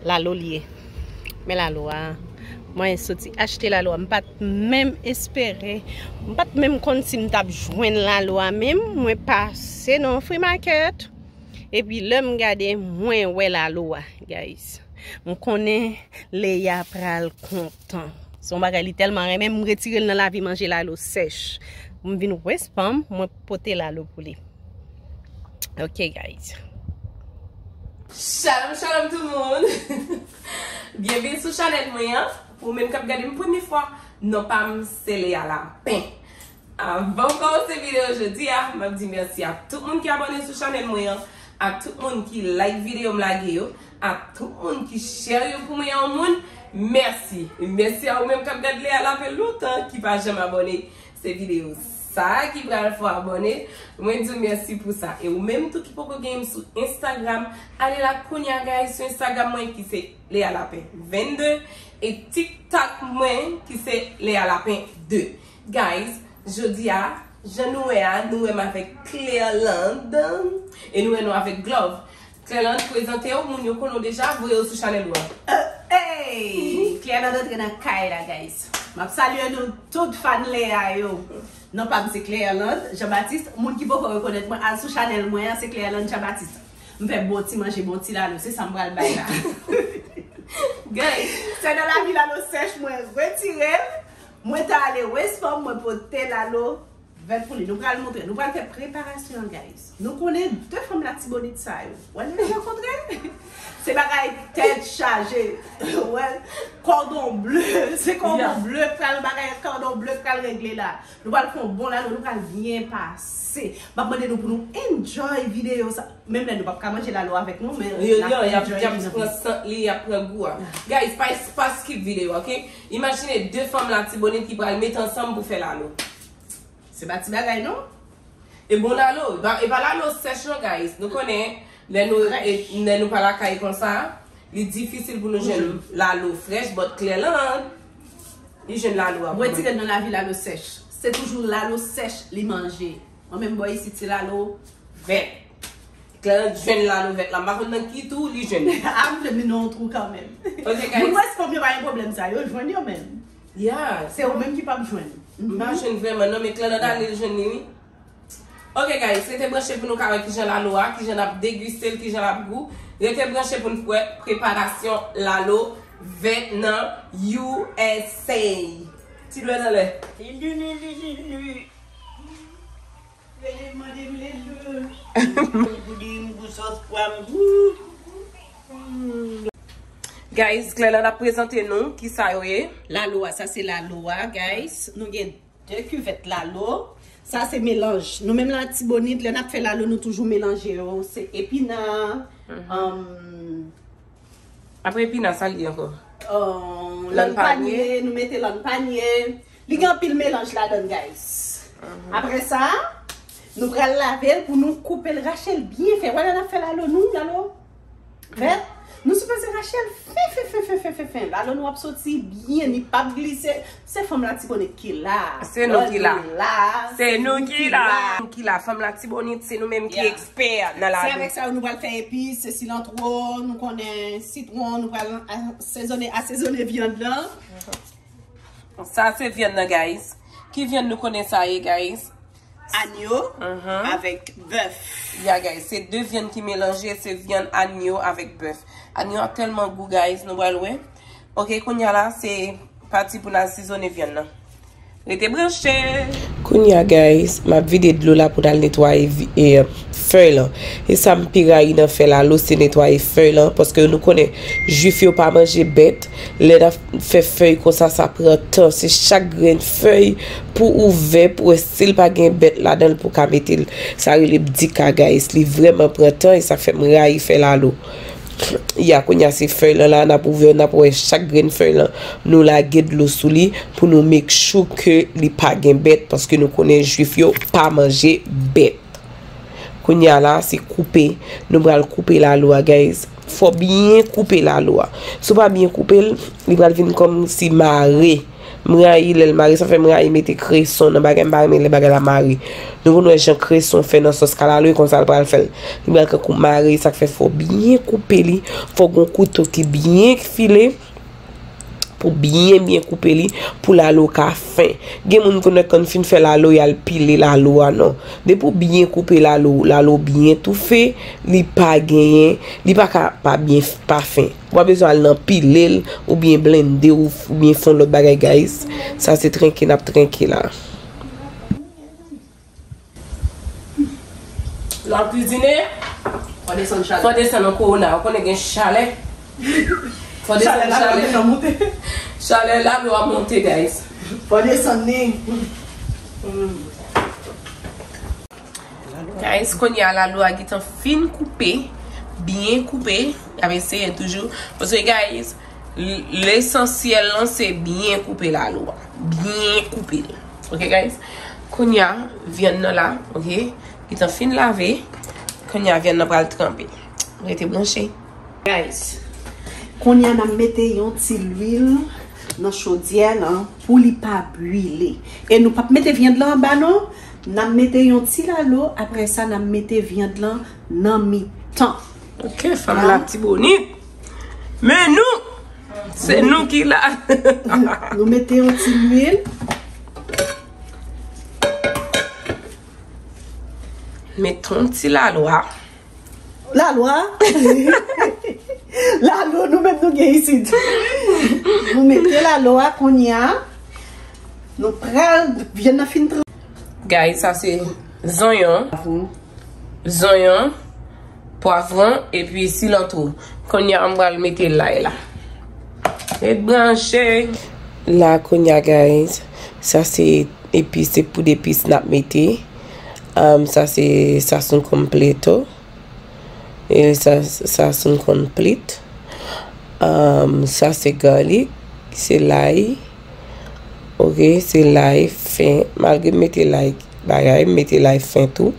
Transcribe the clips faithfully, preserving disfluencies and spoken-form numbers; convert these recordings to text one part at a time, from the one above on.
Lalo l ye. Men lalo a. Mwen soti achte lalo a. M pa t menm espere. M pa t menm konn si m t ap jwenn lalo a menm. Mwen pase nan yon free market. Epi lè m gade, mwen wè lalo a, guys. M konnen Leya pral kontan. Se yon bagay li tèlman renmen, m retire l nan lavi manje lalo sèch. M vin West Palm, mwen pote lalo pou li. Ok, guys. Shalom, shalom tout moun. Byenvini sou chanèl mwen an. Pou ou menm k ap gade m premye fwa, non pa m se Leya Lapen. Avan m kòmanse videyo jodi a, m ap di mèsi a tout moun ki abòne sou chanèl mwen an, a tout moun ki like videyo m lage yo, a tout moun ki share yo pou mwen yon moun. Mèsi. Mèsi a ou menm k ap gade Leya Lapen lontan, ki pa janm abòne. Se videyo sa a ki pral fè w abòne. Mwen di w mèsi pou sa. E ou menm tou ki poko gen m sou Instagram, ale la kounye a, guys, sou Instagram mwen ki se Leya Lapen vennde e TikTok mwen ki se Leya Lapen de. Guys, jodi a, jan nou wè a, nou wè m avèk Clairlande e nou wè nou avèk Glove. Clairlande, prezante w, moun yo konnen w deja, voye w sou chanèl ou a. Hey! Clairlande antre nan kay la, guys. M ap salye nou tout fan Leya yo. Non pa m se Clairlande Jean Baptiste. Moun ki poko rekonèt mwen, al sou chanèl mwen an, se Clairlande Jean Baptiste. M fè bon ti manje, bon ti lalo, se sa m pral bay la. Guys, se nan lavi lalo sèch mwen retire l. Mwen t ale West Palm, mwen pote lalo vèt pou li. Nou pral montre, nou pral fè preparasyon an, guys. Nou konnen de fanm Latibonit sa yo. Wè lè yo rankontre. Se bagay tèt chaje. Wè, kòdon ble. Se kòdon ble k pral bagay, kòdon ble k pral regle la. Nou pral fè yon bon lalo, nou pral byen pase. M ap mande nou pou nou enjoy videyo sa. Menm lè nou p ap ka manje lalo avèk nou, men n ap enjoy li nan pye. Y ap pran sant li, y ap pran gou a. Guys, pa, pa skip videyo, ok? Imajine de fanm Latibonit ki pral met ansanm pou fè lalo. Se pa ti bagay, non? E bon lalo, e pa, e pa lalo sèch, non, guys. Nou konnen, lè nou, e, lè nou pa lakay konsa, li difisil pou nou jwenn lalo frèch, but Clairlande, li jwenn lalo a pou mwen. Mwen retire l nan lavi lalo sèch. Se toujou lalo sèch li manje. Mwen menm bò isit, se lalo vèt. Clairlande jwenn lalo vèt la. M pa konn nan ki twou li jwenn li. A, m vle m nan yon twou kanmenm. Ok, guys. Moun West Palm yo pa gen pwoblèm sa, yo jwenn yo menm. Yeah. Se ou menm ki p ap jwenn. M pa jwenn vrèman, non, men Clairlande ale l jwenn li, wi. Ok, guys, rete branche pou nou ka wè kijan lalo a, kijan n ap degiste l, kijan l ap gou. Rete branche pou n wè preparasyon lalo vèt nan U S A. Ti dwèt anlè. Li, li, li, li, li, li. Rele mande m lelo. Pou di m pou sòs pwa m. Guys, Clairlande ap prezante nou kisa yo ye. Lalo a, sa se lalo a, guys. Nou gen de kivèt lalo. Sa se melanj. Nou menm Latibonit, lè n ap fè lalo, nou toujou melanje yo. Se epina, um, Apre epina, sa l ye ankò? Oh, lann panye, nou mete lann panye. Li gen anpil melanj ladan, guys. Apre sa, nou pral lave l pou nou koupe l, rache l byen fen. Wè lè n ap fè lalo, nou, lalo vèt, nou sipoze rache l fen, fen, fen. Lalo nou ap soti byen, li p ap glise. Se fanm Latibonit ki la. Se nou ki la. Se nou ki la. Nou ki la. Fanm Latibonit, se nou menm ki ekspè nan lalo. Se avèk sa yo nou pral fè epis, se silantwo, nou konnen sitwon, nou pral asezone, asezone vyann nan. Sa se vyann nan, guys. Ki vyann nou konnen sa ye, guys? Anyo avèk bèf. Ya, guys, se de vyann ki melanje, se vyann anyo avèk bèf. Anyo a tèlman gou, guys, nou pral wè. Ok, kounye a la, se pati pou n asezone vyann nan. Rete branche! Kounye a, guys, m ap vide dlo la pou n al netwaye vi-, e, fèy lan. E sa m pi rayi nan fè lalo, se netwaye fèy lan, paske nou konnen Jwif yo pa manje bèt. Lè n ap fè fèy konsa, sa pran tan. Se chak grenn fèy pou ouvè, pou wè si l pa gen bèt ladan l pou w ka mete l. Sa rele bdika, guys. Li vrèman pran tan e sa fè m rayi fè lalo. Ya, kounye a se fèy lan la, n ap ouvè, n ap wè chak grenn fèy lan. Nou lage dlo sou li pou nou make sure ke li pa gen bèt, paske nou konnen Jwif yo pa manje bèt. Kounye a la, se koupe. Nou pral koupe lalo a, guys. Fò w byen koupe lalo a. Si w pa byen koupe l, li pral vin kòmsi mare. M rayi lè l mare, sa fè m rayi mete kreson nan bagay, m pa renmen lè bagay la mare. Nou konn wè jan kreson fè nan sòs kalalou, e konsa l pral fè l. Li pral kankou mare, sa k fè fò w byen koupe li, fò w gon kouto ki byen file pou byen byen koupe li, pou lalo ka fen. Gen moun konn wè kan fin fè lalo, y al pile lalo a, non. Depi w byen koupe lalo, lalo byen toufe, li pa genyen, li pa ka pa byen f- pa fen. Ou pa bezwen al nan pile l, oubyen blende, ou, oubyen fè yon lòt bagay, guys. Sa se trenke n ap trenke la. Lè w ap kizine, fò desann chalè. Fò desann nan kowona. Ou konnen gen chalè. Fò desann chalè. Chalè lalo a monte, guys. Fò desann li. Guys, kounye a lalo a gentan fin koupe, byen koupe. Y ap eseye toujou. Paske, guys, l- lesansyèl lan se byen koupe lalo a. Byen koupe l. Ok, guys? Kounye a, vyann nan la, ok? Gentan fin lave. Kounye a, vyann nan pral tranpe. Rete branche. Guys, kounye a n ap mete yon ti lwil nan chodyè lan pou li pa brile. E nou p ap mete vyann lan anba non. N ap mete yon ti lalo, apre sa n ap mete vyann lan nan mitan. Ok, fanm Latibonit. Men nou, se nou ki la. Nou mete yon ti lwil. Met yon ti lalo a. Lalo a? Lalo, nou menm nou gen isit. Nou mete lalo a kounye a. Nou pral, vyann nan fin tranpe. Guys, sa se zonyon. Zonyon, pwavwon, epi silantwo. Kounye a, m pral mete lay la. Ret branche. La, kounye a, guys, sa se epis, se poud epis n ap mete. Um, sa se sazón completo. E sa, sazón completo. Um, sa se garlic, se lay. Ok, se lay fen. Malgre m mete lay bagay, m mete lay fen tou.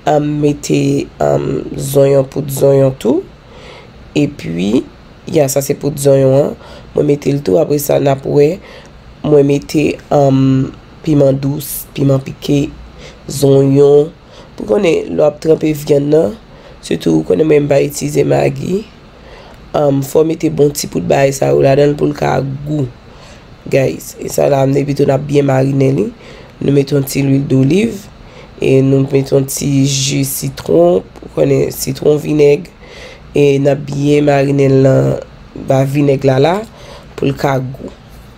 Um, m mete, um, zonyon, poud zonyon tou. Epi, ya, sa se poud zonyon an. Mwen mete l tou. Apre sa, n ap wè. Mwen mete, um, piman dous, piman pike, zonyon. Pou konnen, lè w ap tranpe vyann nan, sitou ou konnen mwen m pa itilize magi. Um, fò w mete bon ti poud bagay sa yo ladan l pou l ka gou. Guys, e sa la, depi tou n ap byen marinen li. Nou mete yon ti lwil doliv. E nou mete yon ti ji sitwon. Ou konnen sitwon, vinèg. E n ap byen marinen l nan ba vinèg la la pou l ka gou.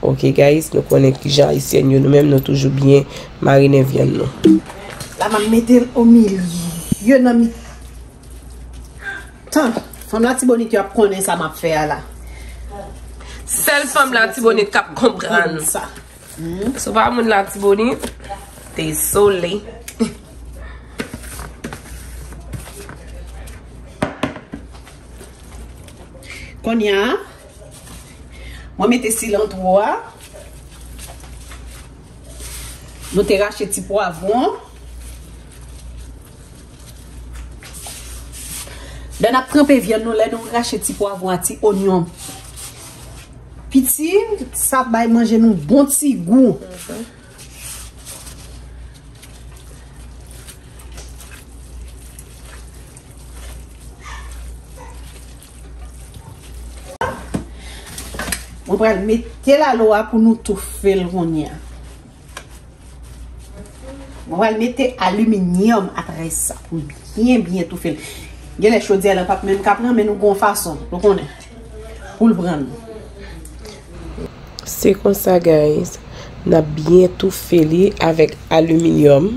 Ok, guys, nou konnen kijan ayisyèn yo, nou menm, nou toujou byen marinen vyann nou. La, m ap mete l o milye nan mi- Tan, fanm Latibonit yo ap konnen sa m ap fè a la. Sèl fanm Latibonit k ap konprann sa. Si w pa moun Latibonit, dezole. Kounye a, mwen mete silantwo a. Nou te rache ti pwavwon. Lè n ap tranpe vyann nou, lè nou rache ti pwavwon a, ti onyon piti, sa bay manje nou bon ti gou. Mwen pral mete lalo a pou nou toufe l kounye a. Mwen pral mete aliminyòm apre sa pou byen, byen toufe l. Genlè chodyè lan p ap menm ka pran, men nou gon fason, nou konnen, pou l pran. Se konsa, guys, n ap byen toufe li avèk aliminyòm,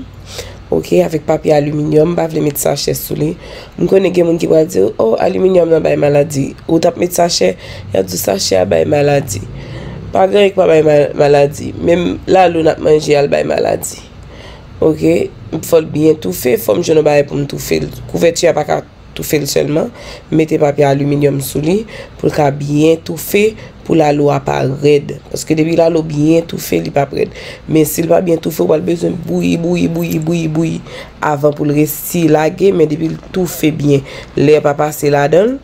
ok, avèk papye aliminyòm, m pa vle met sachè sou li. M konnen gen moun ki pral di, "Oh, aliminyòm nan bay maladi." Ou t ap met sachè, y ap di sachè a bay maladi. Pa gen anyen ki pa bay ma- maladi. Menm lalo n ap manje a, l bay maladi. Ok, fò l byen toufe, fò m jwenn yon bagay pou m toufe l. Kouvèti a pa ka toufe l sèlman. M mete papye aliminyòm sou li pou l ka byen toufe, pou lalo a pa rèd. Paske depi lalo byen toufe, li p ap rèd. Men si l pa byen toufe, ou pral bezwen bouyi, bouyi, bouyi, bouyi, bouyi avan pou l resi lage. Men depi l toufe byen, lè pa pase ladan l,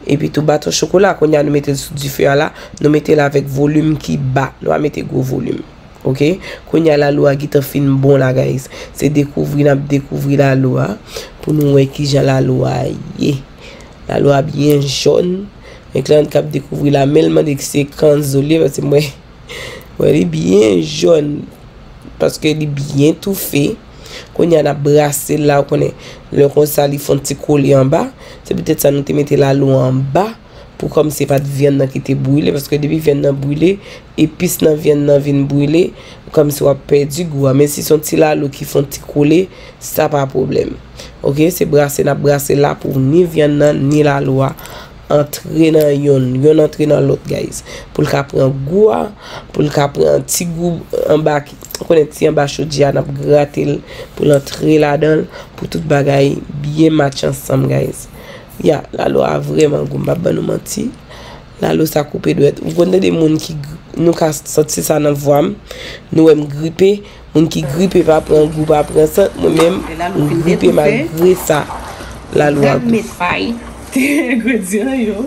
Epi tou baton chokola, kounye a nou mete l sou dife a la, nou mete l avèk volim ki ba, nou pa mete gwo volim. Oke? Kounye a lalo a gentan fin bon la, guys. Se dekouvri n ap dekouvri lalo a pou nou wè kijan lalo a ye. Lalo a byen jòn. Men kliyant k ap dekouvri la, men l mande ki se kanzo li ye, paske mwen Wè, li byen jòn, paske li byen toufe. Kounye a n ap brase l la, ou konnen, lè konsa li fè yon ti kole anba. Se poutèt sa nou te mete lalo anba, pou kòmsi se pa t vyann nan ki te brile, paske depi vyann nan brile, epis nan vyann nan vin brile, kòmsi w ap pèdi gou a. Men si se yon ti lalo ki fè yon ti kole, sa pa pwoblèm. Oke, se brase n ap brase l la pou ni vyann nan, ni lalo a antre nan yonn, yonn antre nan lòt, guys. Pou l ka pran gou a, pou l ka pran ti gou anba, ou konnen ti anba chodyè a, n ap grate l pou l antre ladan l, pou tout bagay byen match ansanm, guys. Ya, lalo a vrèman gou, m p ap ban nou manti. Lalo sa koupe dwèt. Ou konn tande moun ki gri-, nou ka santi sa nan vwa m. Nou wè m gripe, moun ki gripe pa pran gou, pa pran sant, mwen menm, m gripe malgre sa. Lalo a gou. Gad met fay. Te engredyan yo.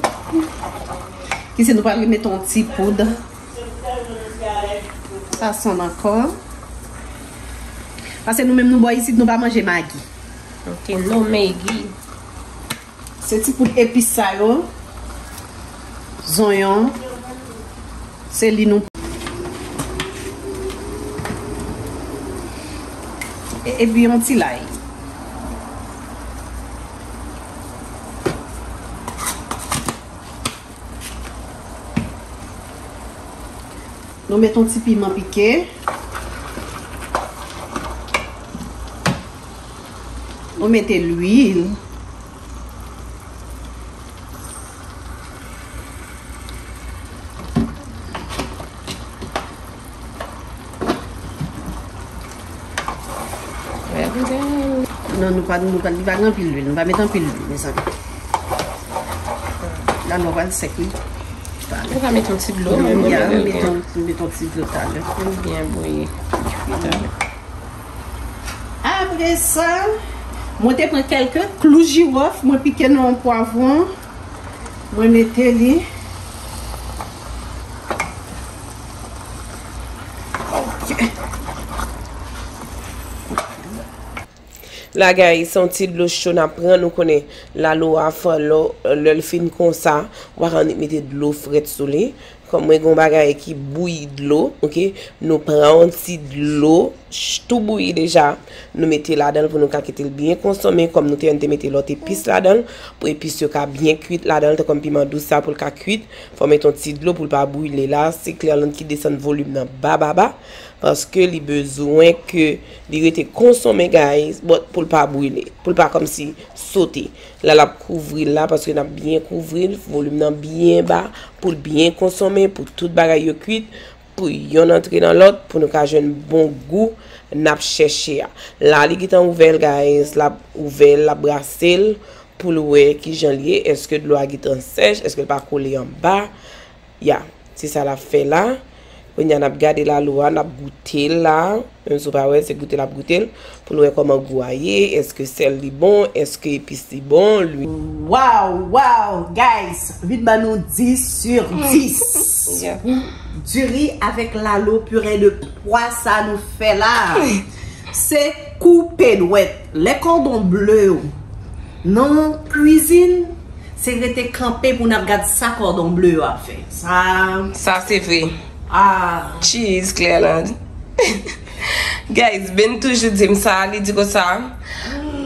Kise nou pral remete yon ti poud. Sa sonn ankò. Paske nou menm nou bò isit, nou pa manje magi. Ok, no Maggi. Se ti poud epis sa yo. Zonyon. Se li nou. E, epi yon ti lay. Nou met yon ti piman pike. Nou mete lwil. Non, nou pa, nou pa, li pa gen anpil lwil. Nou pa met anpil lwil, mezanmi. Lalo a pral sèk, wi. Nou ka met yon ti dlo, men mwen, ya, mwen met yon, met yon ti dlo talè. Li byen bouyi. Li byen bouyi talè. Apre sa, mwen te pran kèlke klou jiwòf, mwen pike nan yon pwavwon, mwen mete li. Ok. La, guys, se yon ti dlo cho n ap pran, nou konnen lalo a fò lò, lè l fin konsa, ou pa ka annik mete dlo frèt sou li. Kòm mwen gen yon bagay ki bouyi dlo, ok? Nou pran yon ti dlo, ch-, tou bouyi deja. Nou mete ladan l pou nou ka kite l byen konsome. Kòm nou te, te mete lòt epis ladan l, pou epis yo ka byen kwit ladan l, tankou piman dous sa pou l ka kwit. Fò mete yon ti dlo pou l pa brile la. Se Clairlande ki desann volim nan ba, ba, ba. Paske li bezwen ke li rete konsome, guys, but pou l pa brile, pou l pa kòmsi sote. La, l ap kouvri l la, paske n ap byen kouvri l, volim nan byen ba, pou l byen konsome, pou tout bagay yo kwit, pou yonn antre nan lòt, pou nou ka jwenn bon gou n ap chèche a. La, li gentan ouvè l, guys, l ap ouvè l, l ap brase l, pou l wè kijan l ye, èske dlo a gentan sèch, èske l pa kole anba. Ya, se sa l ap fè la. Kounye a n ap gade lalo a, n ap goute l la. Menm si w pa wè, se goute l ap goute l. Pou l wè kòman gou a ye, èske sèl li bon, èske epis li bon, lwil. Wow, wow, guys, vin ban nou dis sur dis. Yeah. Diri avèk lalo, pire de pwa sa nou fè la. Se koupe dwèt. Lè kòdon ble w nan kwizin, se rete kanpe pou n ap gad sa kòdon ble yo ap fè. Sa, sa se vre. Ah. Cheese, Clairlande. Guys, Ben toujou di m sa, li di konsa,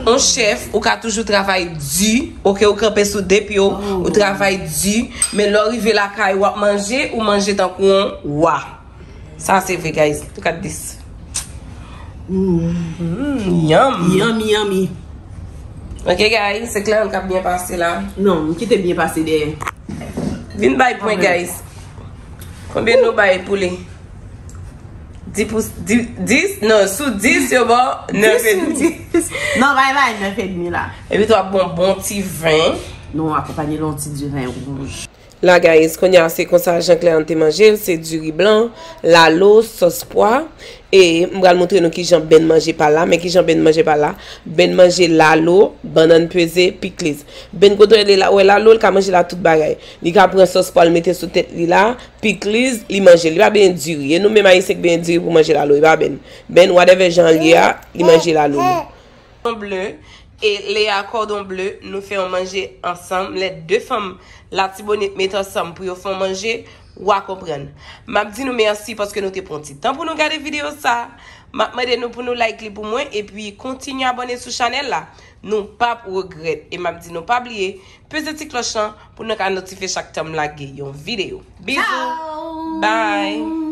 yon chèf, ou ka toujou travay di, ok, ou kanpe sou de pye w, ou travay di, men lè w rive lakay, w ap manje, ou manje tankou yon wa. Sa se vre, guys. Look at this. Mm. Mm, yum. Yummy, yummy. Ok, guys, se Clairlande k ap byen pase la. Non, m kite byen pase dèyè. Vin bay pwen, guys. Konbyen nou bay pou li? Dis pou, dis, dis, non, sou dis, yo ba w nèf edmi. Non, bay, bay nèf edmi la. Epi tou ap bon, bon ti ven. Nou akonpanye l yon ti diven wouj. La guys, kounye a se konsa Jean Claire te manje l, se diri blan, lalo, sòs pwa. E m pral montre nou kijan Ben manje pa l la, men kijan Ben manje pa l la. Ben manje lalo, bannann peze, pikliz. Ben kote w la, wè lalo, l ka manje la tout bagay. Li ka pran sòs pwa l mete sou tèt li la, pikliz, li manje. Li pa benyen diri. E nou menm ayisyen k benyen diri pou manje lalo, e pa Ben. Ben, whatever jan l ye a, li manje lalo li. Kòdon ble e Lea kòdon ble, nou fè yon manje ansanm. Lè de fanm Latibonit met ansanm pou yo fè yon manje, w a konprann. M ap di nou mèsi paske nou te pran ti tan pou nou gade videyo sa. M ap mande nou pou nou like li pou mwen epi kontinye abòne sou chanèl la. Nou p ap regrèt. E m ap di nou pa bliye peze ti klòch lan pou nou ka notifye chak tan m lage yon videyo. Bizou. Bye.